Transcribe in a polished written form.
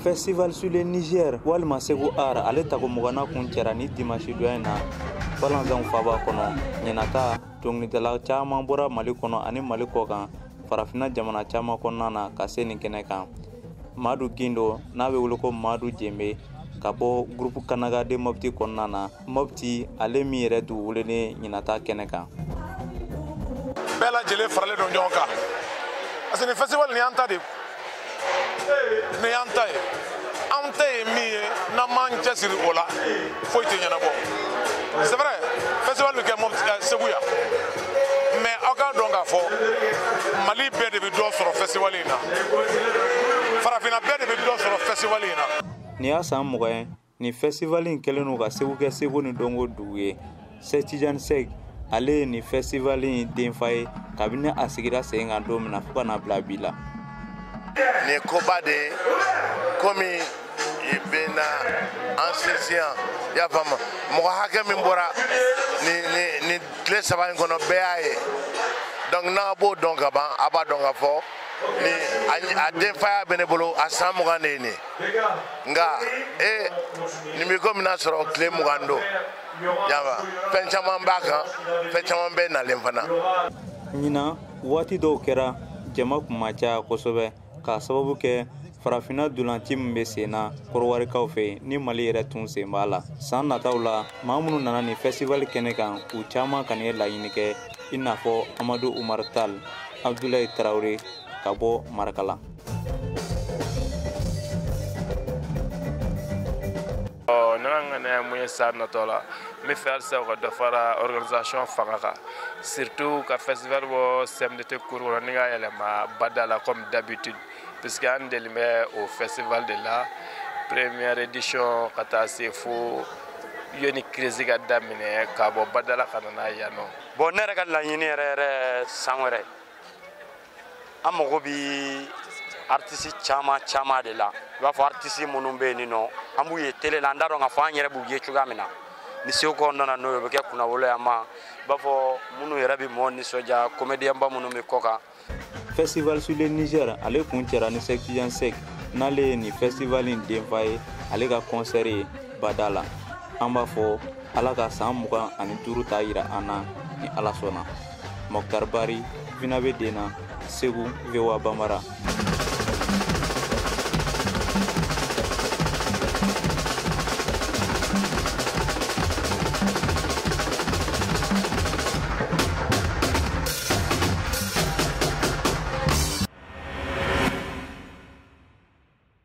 Festival sur le Niger walima Segu Art ale tako 20nan kun cɛra ni dimanche donya in na Balanzan faba kɔnɔ. Ɲinata dɔnkilidala caman bɔra Mali kɔnɔ ani Mali kɔ kan, farafinna jamana caman kɔnɔna na ka se nin kɛnɛ kan. Madu Gindo n'a bɛ wele ko Madu Jenbe ka bɔ groupe Kanaga de Mopti kɔnɔna na, Mopti ale min yɛrɛ dugu welelen ɲinata kɛnɛ kan. Bɛɛ lajɛlen faralen don ɲɔgɔn kan parce que nin festival nin y'an ta de ye, nin y'an ta ye. Anw ta ye min ye, n'an m'an cɛsiri o la, foyi tɛ ɲɛnabɔ. C'est vrai, festival bɛ kɛ Mopti, Segu yan, mais aw k'a dɔn k'a fɔ Mali bɛɛ de bɛ dɔ sɔrɔ festival in na, farafinna bɛɛ de bɛ dɔ sɔrɔ festival in na. Nin y'a san 20 ye nin festival in kɛlen don ka Segu kɛ seko ni dɔnko dugu ye. Sɛki Tijani Sɛki ale ye nin festival in denfa ye kabini a sigira sen kan don min na fo ka n'a bila bi la. Nin ye koba de ye, komi bɛ na an sinsin yan, i y'a faamu, mɔgɔ hakɛ min bɔra nin tile 3 in kɔnɔ, bɛɛ y'a ye. Donc n'a b'o dɔn ka ban, a b'a dɔn k'a fɔ ni a denfaya bɛ ne bolo, a san 20 de ye nin ye. Nka nin bɛ komi n'a sɔrɔ tile 20 don, y'a fɛn caman b'a kan, fɛn caman bɛ nalen fana. Ɲinan waati dɔw kɛra jama kun ma caya kosɛbɛ k'a sababu kɛ farafinna dolanci min bɛ sen na kɔrɔwarikaw fɛ yen ni Mali yɛrɛ tun sen b'a la. San nataw la, maa minnu nana nin festival kɛnɛ kan, u caman kɔni ye laɲini kɛ, i n'a fɔ Amadu Umar Tal, Abdulayi Tarawele ka bɔ Marakala. Ne ka ŋaniya ye mun ye san natɔ la, n bɛ fɛ halisa u ka dɔ fara organisation fanga kan, surtout ka festival bɔ CMDT cour kɔnɔ ni ka yɛlɛma Bada la comme d'habitude, puisque an deli bɛ o festival de la première édition ka taa se fo yanni crise ka daminɛ ka bɔ Bada la ka na n'a ye yan nɔ. Bon, ne yɛrɛ ka laɲini yɛrɛ yɛrɛ san wɛrɛ, an mago bi artiste caman caman de la. I b'a fɔ artiste minnu bɛ yen nɔ, an b'u ye télé la, an t'a dɔn k'a fɔ an yɛrɛ b'u ye cogoya min na. Ni Segu nana n'o ye, o bɛ kɛ kunnawolo ye an ma. I b'a fɔ minnu yɛrɛ bɛ mɔɔ nisɔndiya, comédien ba minnu bɛ kɔ kan. Festival sur le Niger ale kun cɛra ni Sɛki Tijani Sɛki n'ale ye nin festival in denfa ye, ale ka concert ye Bada la. An b'a fɔ Ala ka san 25 ta yira an na ni Ala sɔnna. Mokhtar Bari, Vinabe Dena, Segu, VOA Bambara.